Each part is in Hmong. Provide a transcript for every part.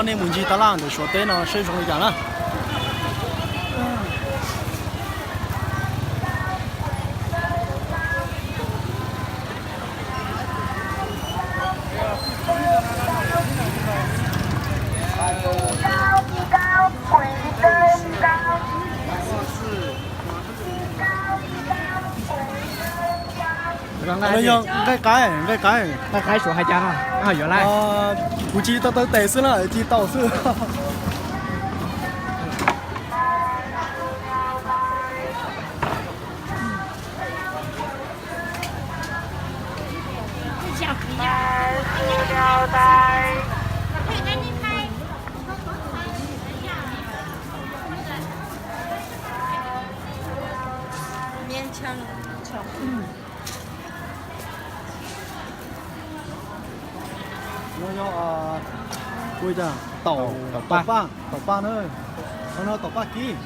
Nej mus ncig taj laj ntawm Suav teb no seb zoo li cas na. Yog nqaij qaib, nqaij qaib. Nqaij qaib Suav hais cas no? Yuav lawm. Kuv ci tau taw tes xwb na, ci tau xwb. No yog, ua cas, taum, taum paj, taum paj na. Qhov no taum paj kib.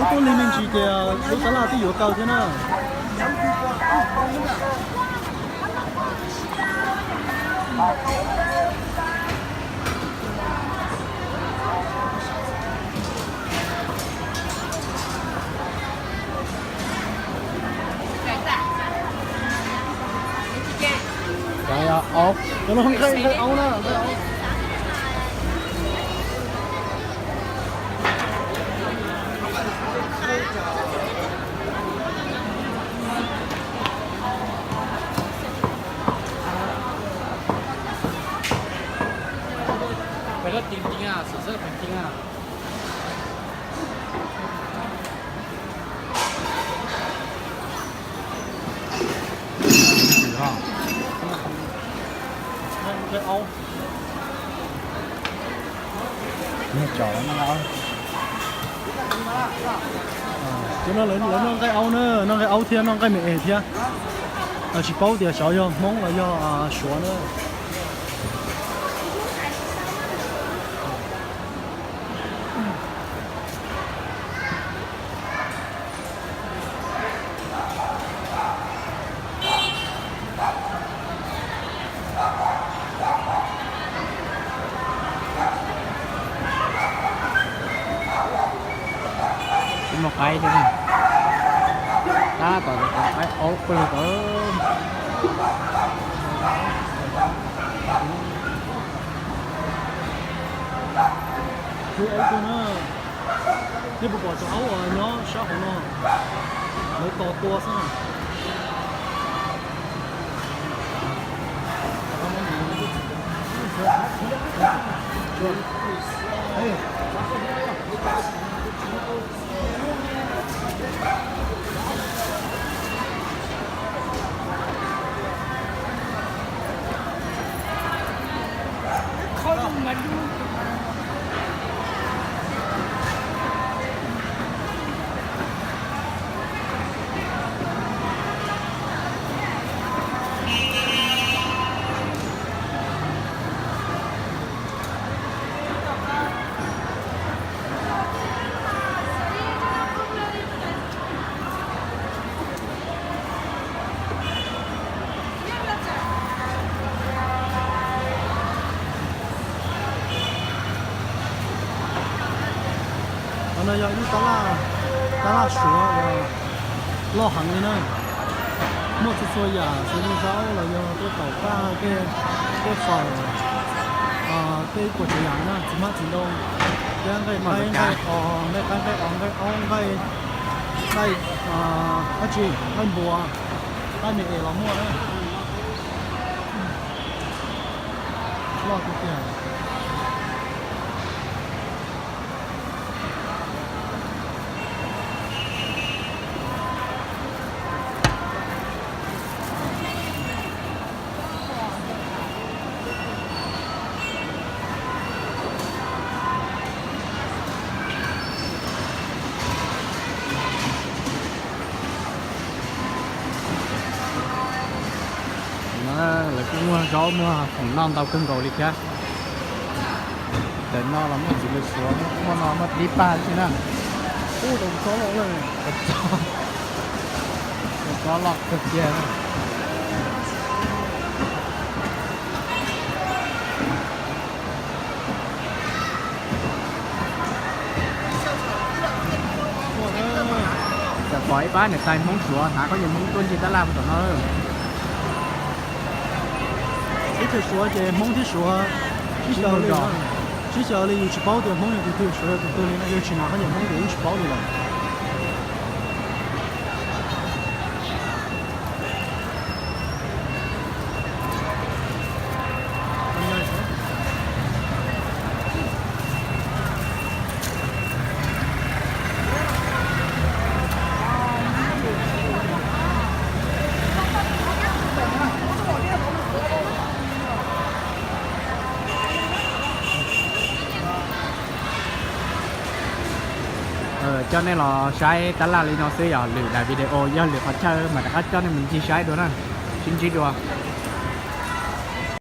Ib tug li me ntsis ces lub tab laj twb yuav kaw thiab na. Cov no nqaij aub na, nqaij aub. Cov no lawv noj nqaij aub na, noj nqaij aub thiab noj nqaij me es thiab. Tsis paub tias xyov yog Hmoob los yog Suav na. Muaj qaib thiab, tab tom qaib aub pawg lug tod. Nej puas pom cov aub uas nyob sab hauv no, lawv tos tua xwb na. Qhov no yog ib lub tab laj, tab laj Suav uas loj heev li na. Muaj txhua txhua yam xws li zaub los yog tej taum paj, tej, tej faus, tej kuam tsav yam na, txiv hmab txiv ntoo, thiab nqaij qaib nqaij os, nqaij qaib nqaij os, nqaij aub, nqaij, nqaij, dab tsi, nqaij npua, nqaij me es los muaj na. Loj tiag tiag. Lawv kuj muag zaub muag khoom noj ntau kawg nkaus li thiab. Ntawm no los muaj txiv lws suav, muaj no muaj dib paj xwb na. Ub, tau txob loj, tau txob loj kawg kiag. Txawm pom ib pab niam tais Hmoob Suav hnav khaub ncaws Hmoob tuaj ncig tab laj tom no. Teb chaws Suav ces Hmoob thiab Suav sib xyaw li, sib xyaw li, yus tsis paub tias Hmoob yog tus twg, Suav yog tus twg li no, yog tsis hnav khaub ncaws Hmoob ces yeej tsis paub li lawm. Coj nej los saib tab laj li no xwb, yog lwm daim video, yog lwm qhov chaw mas rov qab coj nej mus ncig saib dua na. Sib ntsib dua.